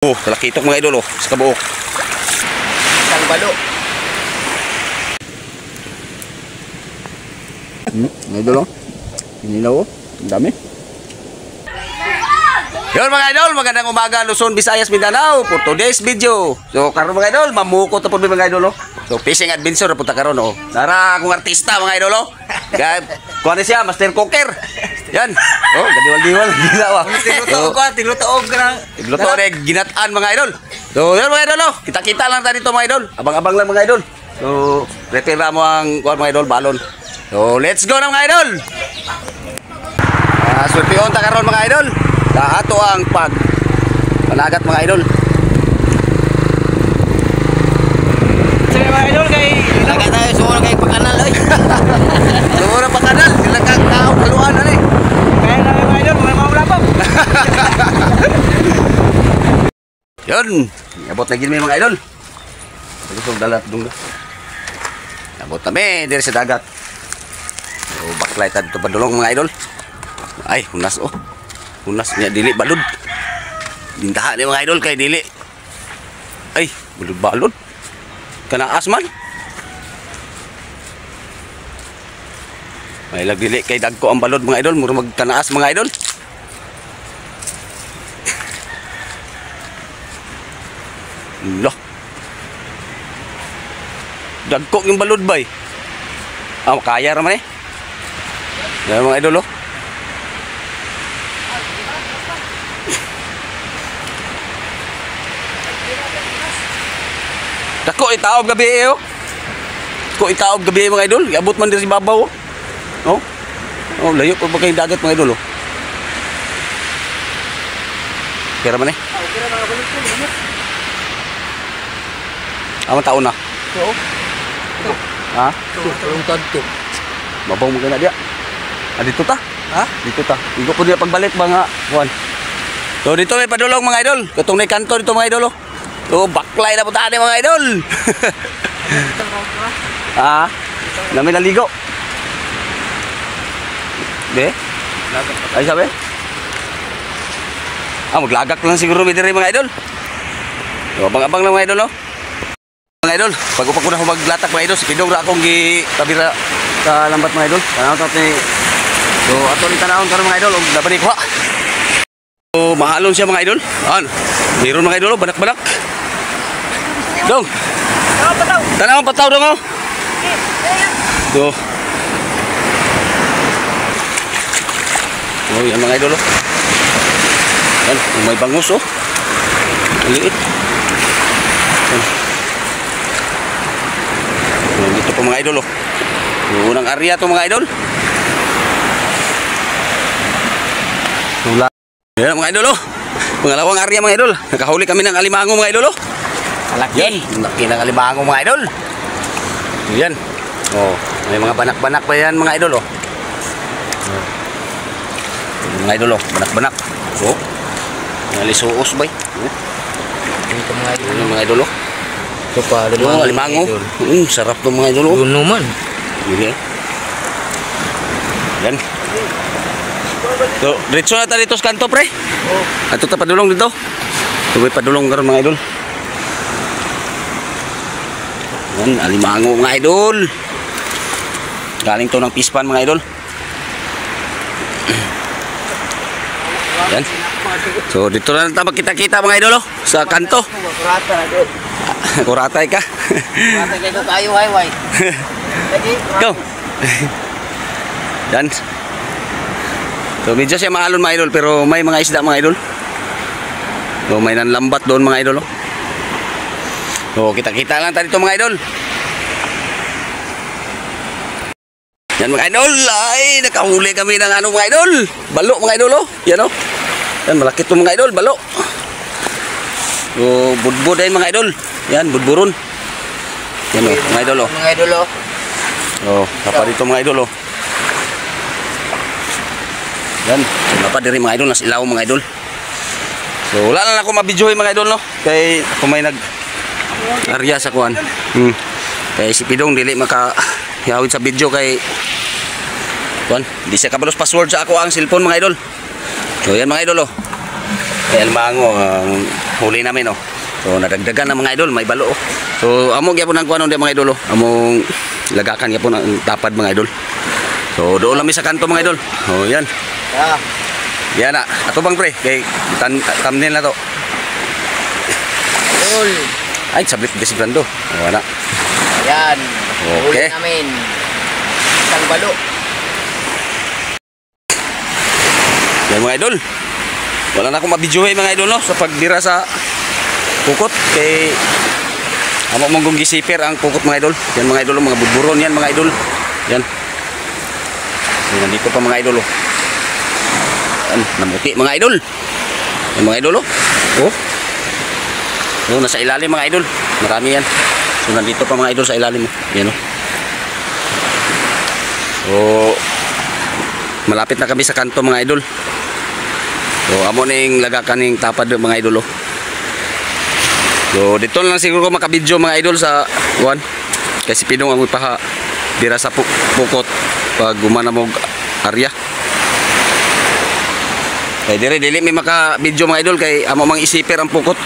Oh, talakitok mga idol oh, sa kabuok. Isang balo. Mga idol oh. Inilaw oh. Ang dami. Yun mga idol, magandang umaga Luzon, Visayas, Mindanao for today's video. So karon mga idol, mamukot na po mga idol oh. So fishing adventure na punta karon oh. Nara akong artista mga idol oh. Kuha ni siya, master cooker. Yan. Oh, gadiwal-diwal gila wa. Tigluto ko, tigluto og kanang Tigluto na ginataan mga idol. So yun mga idol oh. Kita-kita lang tayo dito mga idol. Abang-abang lang mga idol. So prepare mo ang kuha mga idol, balon. So let's go na mga idol. Sulpion ta karon mga idol. Ato ang pag panagat mga idol. Sige mga idol kay laga tayo sumuro kay pakanal oy. Sumuro pakanal, sila kang tao kaluan ani. Kaya na mga idol, mga maulapop. Yun, abot na gid mi mga idol. Gusto dalat dong. Abot na mi diri sa dagat. So baklay ta dito padulong mga idol. Ay, hunas oh. Hunas niya dili balod. Dintaha ni mga idol kay dili. Ay, balod balod. Kanaas man. May lag dili kay dagko ang balod mga idol, mura magkanaas mga idol. Lah. Dagko yung balod bay. Ah, kaya ra man eh. Yan mga idol oh. Dako itaob gabi eh oh. Dako itaob gabi mga idol. Iabot man diri sa babaw oh. Oh. Oh, layo pa ba kayong dagat mga idol oh. Kira man eh. Amang taon na. Oo. Ha? Tulong tadto. Mabaw mo na diya. Ah, dito ta. Ha? Dito ta. Igo ko diya pagbalik ba nga kuan. So dito may padulong mga idol. Katong may kanto dito mga idol oh. So baklay na punta mga idol. Ah, namin naligo. Be? Ay sabi? Ah, maglagak lang siguro mi diri mga idol. So abang-abang lang mga idol oh. Mga idol, bago pa ko na maglatak mga idol, si Pidong ra akong gitabira sa lambat mga idol. Tanaw ta ni. So ato ni tanawon karon mga idol og laban ni kuha. So mahalon siya mga idol. An, meron mga idol, banak-banak. Dong. Tanaw pataw dong oh. So. Oh, yan mga idol oh. Yan, may bangus oh. Maliit. Yan. Dito po mga idol oh. Unang area to mga idol. Yan mga idol oh. Pangalawang area mga idol. Nakahuli kami ng alimango mga idol oh. Malaki. Yan, laki ng alimango mga idol. Yan. Oh, may mga banak-banak pa yan mga idol oh. Mga idol oh, banak-banak. Oh. Mga lisuos bay. Oh. Ito mga idol. Yan, mga idol oh. Ito pa, alimango. Alimango. Sarap to mga idol oh. Luno man. Yan. Yan. So, diretso na tayo dito sa kanto pre. Oh. Ato ta padulong dito. Tuloy padulong karon mga idol. Yan, alimango mga idol. Galing to ng pispan mga idol. Yan. So dito na lang tayo magkita-kita mga idol oh, sa kanto. Kurata na doon. Kuratay ka. Kurata kay ko kayo highway. Lagi. Go. Yan. So medyo siya maalon mga idol pero may mga isda mga idol. So may nanlambat doon mga idol oh. So kita-kita lang tayo dito mga idol. Yan mga idol, ay nakahuli kami ng ano mga idol. Balo mga idol oh. Yan oh. Yan malaki to mga idol, balo. So budbud ay mga idol. Yan budburon. Yan oh, mga idol oh. Mga idol oh. Oh, kapa dito mga idol oh. Yan, napa diri mga idol, nas ilaw mga idol. So wala na lang ako mabidyoy mga idol no. Kay ako may nag area sa kuan. Kay si Pidong dili maka yawid sa video kay kuan, di siya kabalos password sa ako ang cellphone mga idol. So yan mga idol oh. May almango ang huli namin oh. So nadagdagan na mga idol, may balo oh. So amo gyapon ang kuanon di mga idol oh. Among lagakan gyapon ang tapad mga idol. So doon lang mi sa kanto mga idol. Oh yan. Ah. Yan na. Ato bang pre kay thumbnail na to. Idol. Ay sablit si Brando. Oh, wala. Ayan. Okay. Huli namin. Isang balo. Yan mga idol. Wala na akong mabidyohe mga idol no sa pagbira sa pukot kay amo mong kong gisiper ang pukot mga idol. Yan mga idol, mga buburon yan mga idol. Yan. Yan nandito pa mga idol oh. Yan, namuti mga idol. Yan mga idol oh. Oh. Oh, nasa ilalim mga idol. Marami yan. So nandito pa mga idol sa ilalim. Yan oh. So malapit na kami sa kanto mga idol. So amo ning lagakan ning tapad mga idol oh. So dito lang siguro ko makabidyo mga idol sa kuan. Kasi Pidong ang ipaha dira sa pukot pag gumana mo area. Kay dire dili may maka-video mga idol kay amo mang isiper ang pukot.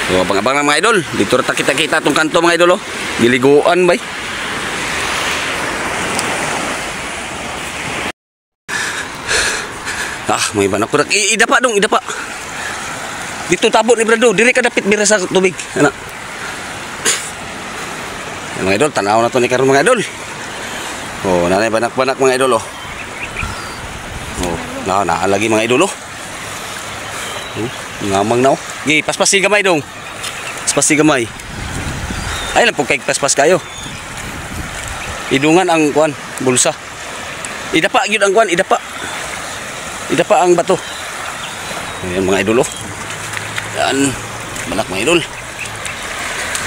So abang-abang lang mga idol. Dito ra ta kita-kita tong kanto mga idol oh. Giliguan bay. Ah, may banak ko. Idapa dong, idapa. Dito tabo ni Brando, diri ka dapit bira sa tubig. Ana. Yan, mga idol, tanaw na to ni karon mga idol. Oh, nanay banak-banak mga idol oh. Oh, na lagi mga idol oh. Oh, ngamang na oh. Gi, paspasi gamay dong. Paspasi gamay. Ay lang po kay paspas kayo. Idungan ang kuan, bulsa. Idapa gyud ang kuan, idapa. Idapa ang bato. Ayan mga idol oh. Yan, banak mga idol.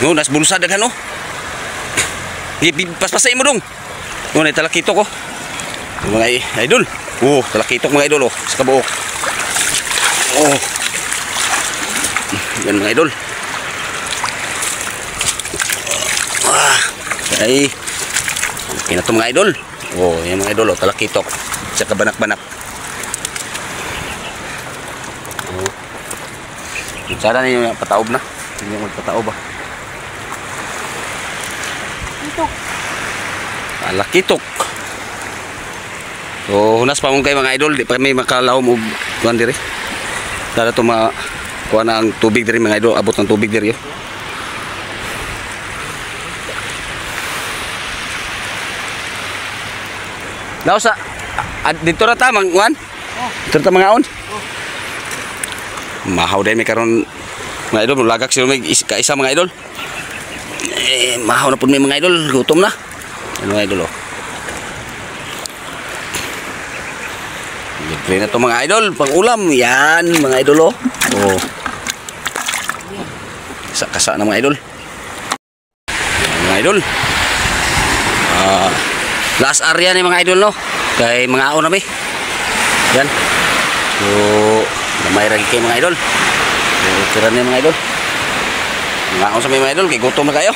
No, nas bulsa daghan oh. Paspasay mo dong. No, nay talakitok oh. Mga idol. Oh, talakitok mga idol oh, sa kabuok. Oh. Yan mga idol. Ah, ay. Okay na to mga idol. Oh, yan mga idol oh, talakitok. Sa kabanak-banak. Sana ninyo pataob na. Hindi mo magpataob ah. Kitok. Alakitok. So hunas pa mong kay mga idol, di pa kami makalawom og kuan diri. Dara to ma kuan na ang tubig diri mga idol, abot ng tubig diri oh. Daw sa dito ra ta mang kuan? Dito ra ta mga on. Mahaw din may karon mga idol, lagak sila may kaisa mga idol. Eh, mahaw na pud may mga idol, gutom na. Ano mga idol oh. Libre na to mga idol, pang-ulam. Yan mga idol oh. Oh. Kasa-kasa na mga idol. Yan, mga idol. Last area ni mga idol no. Kay mga aon na mi. Yan. So gamay ra kay mga idol. So, tira ni mga idol. Mga aon sa may mga idol kay gutom na kayo.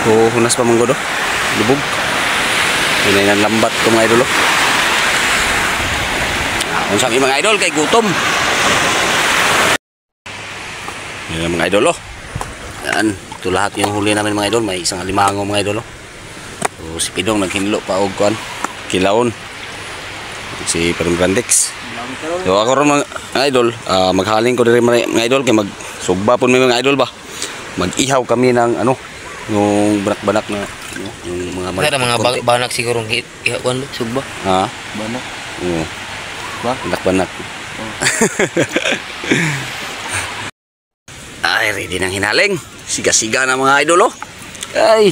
So hunas pa manggod oh. Lubog. Pinay nang lambat ko mga idol oh. Aon sa may mga idol kay gutom. Yan mga idol oh. Yan, ito lahat yung huli namin mga idol, may isang alimango mga idol oh. So, si Pidong naghinlo pa og kuan, kilawon. Si Parang Brandex. So ako ron mga idol, maghaling ko diri mga idol kay magsugba pud mi mga idol ba. Mag-ihaw kami ng ano, yung banak-banak na ano, yung mga Mga mga banak siguro ihaw kuan ba sugba. Ha? Banak. Oo. Ba? Banak-banak. Oh. Ay, ready nang hinaling. Siga-siga na mga idol oh. Ay.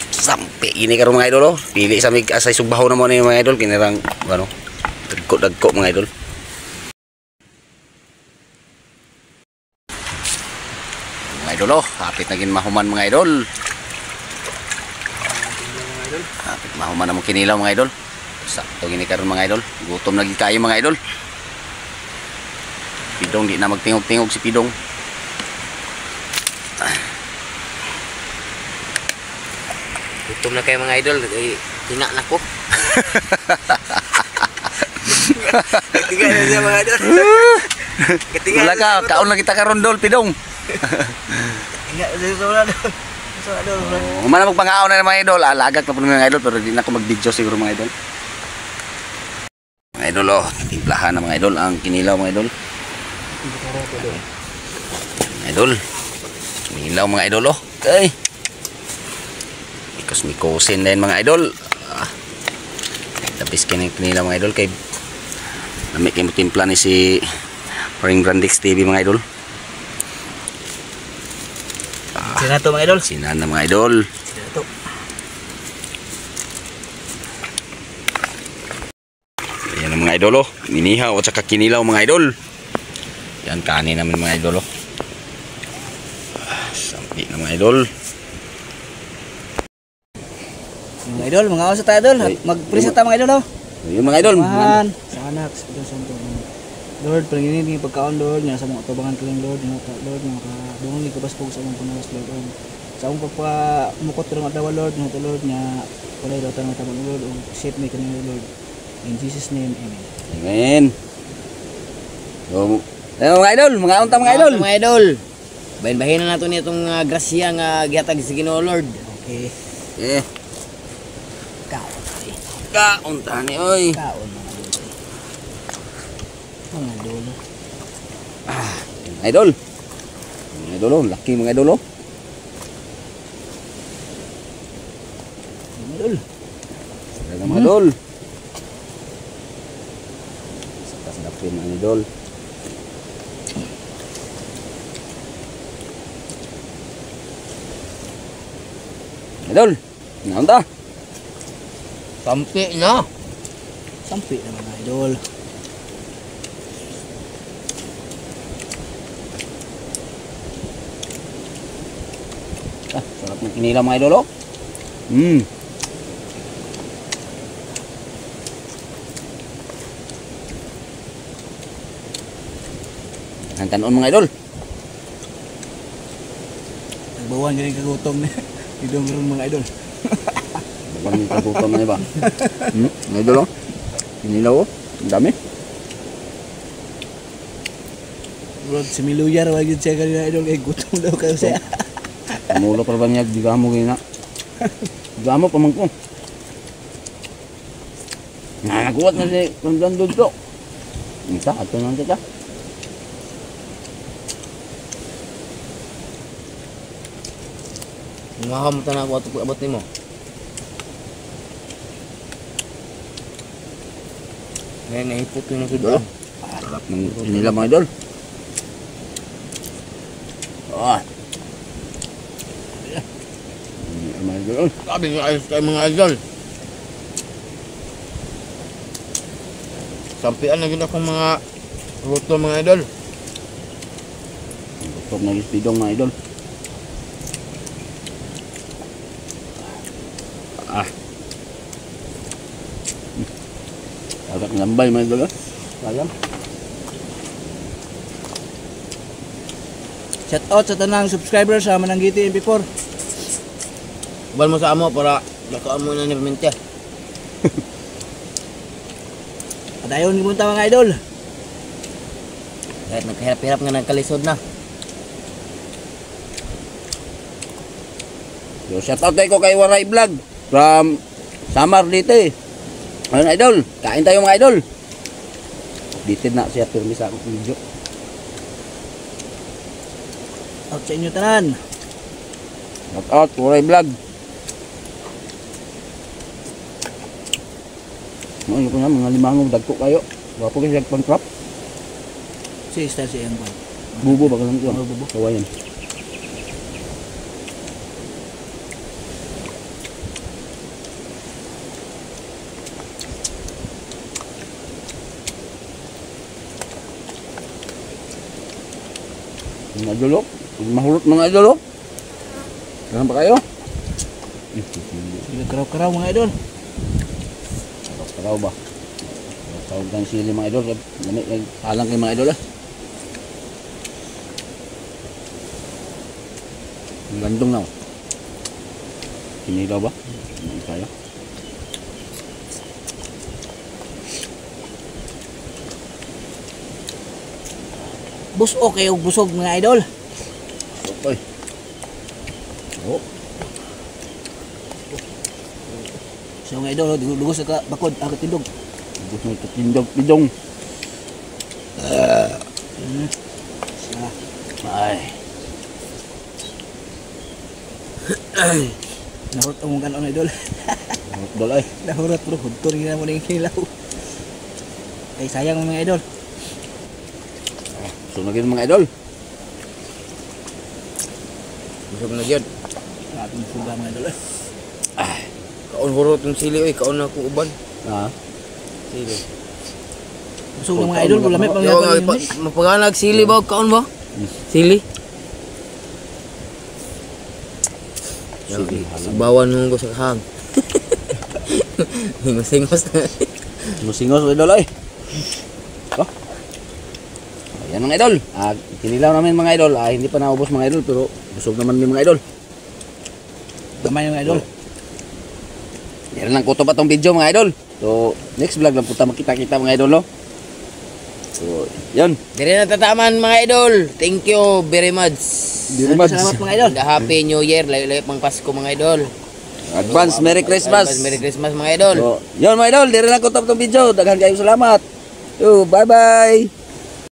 Sampi ini karon mga idol oh. Pili sa mig asay sugbaho na mo ni mga idol kinirang ano, dagko-dagko mga idol. Mga idol oh, hapit na gin mahuman mga idol. Hapit mahuman na mo kinilaw mga idol. Sakto gini karon mga idol. Gutom na gid kayo mga idol. Pidong di na magtingog-tingog si Pidong. Gutom na kayo mga idol, kay tina na ko. Katinga na siya mga idol. Katinga. Wala ka, kaon lang kita karon dol pidong. Katinga na siya sa dol. Sa dol. Humana magpangaon na mga idol. Alagak na po mga idol pero di na ako mag-video siguro mga idol. Mga idol oh, timplahan na mga idol ang kinilaw mga idol. Mga idol. Kinilaw mga idol oh. Okay. Because may kusin din mga idol. Tapos kini kinilaw mga idol kay lami kay mo timpla ni si Paring Brandix TV mga idol. Sina to mga idol. Sinan na mga idol. Sina to. Ayan ang mga idol oh. Minihaw at saka kinilaw mga idol. Yan kanin namin mga idol oh. Sampi na mga idol. Mga idol, mga osa tayo idol. Mag-prisa ta mga idol oh. Ayun mga idol. Man, sa anak, sa Diyos Santo. Lord, panginin ni pagkaon Lord, nga sa mga tubangan kilang Lord, nga Lord, nga makadungog ni kabaspog sa among panawas Lord. Og sa among pagpamukot karong adlaw Lord, nga Lord nga walay daw tanang tabang Lord ug shape me kanino Lord. In Jesus name, amen. Amen. So, ayun mga idol, mga unta mga idol. Mga idol. Bahin-bahin na nato ni itong grasya nga gihatag sa Ginoo Lord. Okay. Eh, Kaon. kaunta ni oy. Kaon mga idol. Mga idol. Idol. Mga idol oh, laki mga idol oh. Mga idol. Talaga mga idol. Sa kasdapin mga idol. Idol, naunta. Sampi na. Sampi na mga idol. Ah, sarap ng kinilaw mga idol oh. Mm. Ang kanon mga idol. Nagbawan ganing kagutom ni. Idong ron mga idol. Bawang yung kagutom na iba. Mga idol oh. Kinilaw oh. Ang dami. Bro, si Miluyar wag yun siya kanina idol kay gutom daw kayo siya. Mulo pa ba niya digamo gina. Digamo pa man ko. Nanaguat na si Ramdan dito. Isa, ato nang kita. Mga mo tanan ako ato abot nimo. Ngayon nahipot ko yung sudaan. Sarap ng nila mga idol. Ah. Mga idol. Sabi nga ayos kayo mga idol. Sampian na gid akong mga luto mga idol. Gutom na yung pidong mga idol. Ah. Agak lambay mga idol. Sayang. Shout out sa tanang subscriber sa Mananggiti MP4. Ubal mo sa amo para lakaan mo na ni paminti. Padayon gimunta mga idol. Kahit nagkahirap-hirap nga nagkalisod na. So, shout out tayo ko kay Waray Vlog from Samar dito eh. Ayun idol, kain tayo mga idol. Updated na siya pirmi sa akong video. Out sa inyo tanan. Shout out Waray Vlog. Ano ko na mga limangong dagko kayo. Wapo kayo pang trap. Si style si iyang boy. Bubo ba kanang Oh, bubo. Kawayan. Mga idol, oh. Mahulot mga idol, oh. Ganun ba kayo? Sige karaw-karaw mga idol. Karaw ba? Tawag ng sili mga idol. Lami, alang kay mga idol ah. Ang gandong na oh. Kinilaw ba? Hindi kaya. Busok kayo, busog, mga idol. Oy. Oh, So mga idol, lugos na ka bakod, ang tindog. Lugos na tindog pidong. Ay. Nahurot ang mga kanon, idol. Idol ay. Nahurot bro, hudto rin na mo na yung hilaw. Ay sayang, mga idol. So na mga idol. Busog na gyud. Grabe yung suga, mga idol, eh. Kaon hurot ng sili oy, kaon na akong uban. Ah. Sili. Busog na, mga idol, lamit pa Yo, mga nga, mapaganag sili ba kaon ba? Sili. Sili. Subawan mo ko sa kahang. Hingos-hingos na. Musingos, idol ay. Oh. Ayan, mga idol. Ah, kinilaw namin, mga idol. Ah, hindi pa naubos, mga idol, pero busog naman mi, mga idol. Gamay, mga idol. Yan lang kutob atong video, mga idol. So, next vlog lang punta makita-kita, mga idol, no. So, yun. Dire na tataman, mga idol. Thank you very much. Very much. Salamat, mga idol. And happy New Year. Layo-layo pang Pasko, mga idol. Advance Merry Christmas. Advance Merry Christmas, mga idol. So, yun, mga idol, dire lang kutob atong video. Daghan kayong salamat. So, bye-bye.